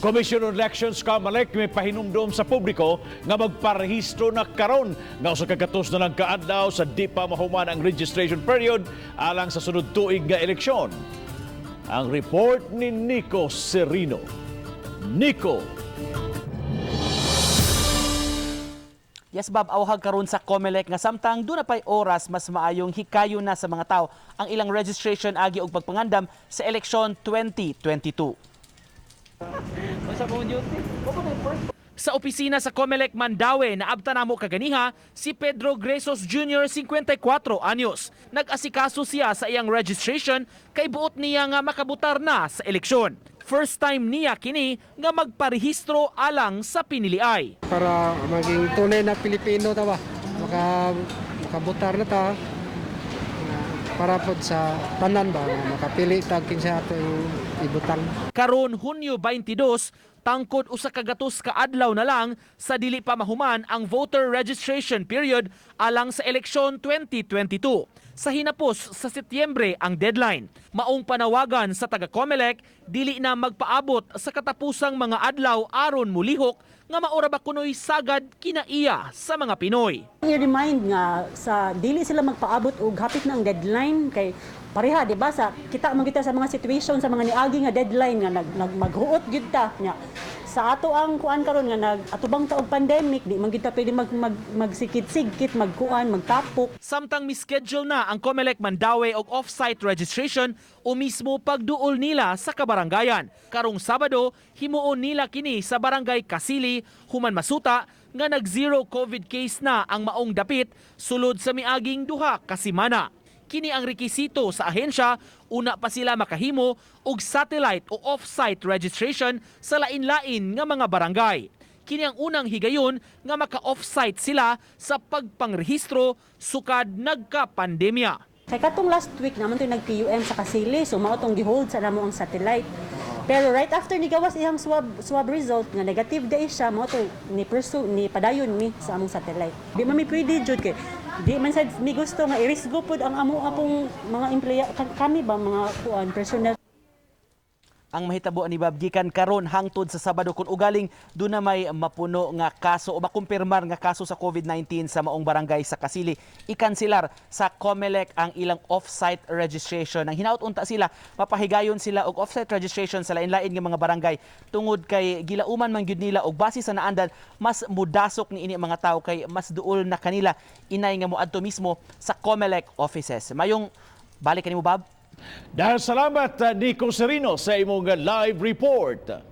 Commission on Elections, COMELEC, may pahinumdom sa publiko nga magparehistro na karon nga 100 na lang kaadlaw sa di pa mahuman ang registration period alang sa sunod tuig nga eleksyon. Ang report ni Nico Serino. Nico. Yes, Bob, awhag karon sa COMELEC nga samtang duna pay oras, mas maayong hikayo na sa mga tao ang ilang registration agi og pagpangandam sa eleksyon 2022. Sa opisina sa COMELEC Mandaue, naabta namo kaganiha si Pedro Gresos Jr., 54 anyos. Nag-asikaso siya sa iyang registration kay buot niya nga makabutar na sa eleksyon. First time niya kini nga magparehistro alang sa piniliay. Para maging tunay na Pilipino ta ba, makabutar na ta para pod sa tanan ba nga makapili ta kinsa ato yung ibutang. Karon Hunyo 22, tangkod 100 ka adlaw na lang sa dili pa mahuman ang voter registration period alang sa eleksyon 2022. Sa hinapos sa Setyembre ang deadline. Maong panawagan sa taga COMELEC, dili na magpaabot sa katapusang mga adlaw aron mulihok nga maura ba kunoy sagad kinaiya sa mga Pinoy. I-remind nga sa dili sila magpaabot og hapit na ang deadline kay pareha, di ba, sa kita man kita sa mga situation sa mga niagi nga deadline nga nag, nag maghuot gyud ta nya sa ato ang kuan karon nga nag atubang ta og pandemic, di man gyud ta pwede mag, mag magsikit-sigkit, magkuan, magtapok. Samtang mischedule na ang COMELEC Mandaue og off-site registration o mismo pagduol nila sa kabaranggayan. Karong Sabado, himuon nila kini sa Barangay Kasili human masuta nga nag-zero COVID case na ang maong dapit sulod sa miaging 2 ka semana. Kini ang rekisito sa ahensya una pa sila makahimo og satellite o off-site registration sa lain-lain nga mga barangay. Kini ang unang higayon nga maka-off-site sila sa pagpangrehistro sukad nagka-pandemya. Kay katong last week naman to nag-PUM sa Kasili, so mao tong gihold sa namo ang satellite. Pero right after ni gawas iyang swab swab result nga negative day siya, mao to ni pursue ni padayon mi sa among satellite. Di man mi pwede jud kay di man sad mi gusto nga irisgo pod ang amo apong mga empleyado kami ba, mga kuan, personnel. Ang mahitabo ni Bob, gikan karon hangtod sa Sabado, kung ugaling doon na may mapuno nga kaso o makumpirmar nga kaso sa COVID-19 sa maong barangay sa Kasili, ikansilar sa COMELEC ang ilang off-site registration. Ang hinaut unta sila mapahigayon sila og off-site registration sa lain-lain nga mga barangay tungod kay gilauman man gyud nila og base sa naandan mas mudasok ni ini mga tao kay mas duol na kanila inay nga moadto mismo sa COMELEC offices. Mayong balik kanimo, Bob. Dahil salamat, Nico Serino, sa imong live report.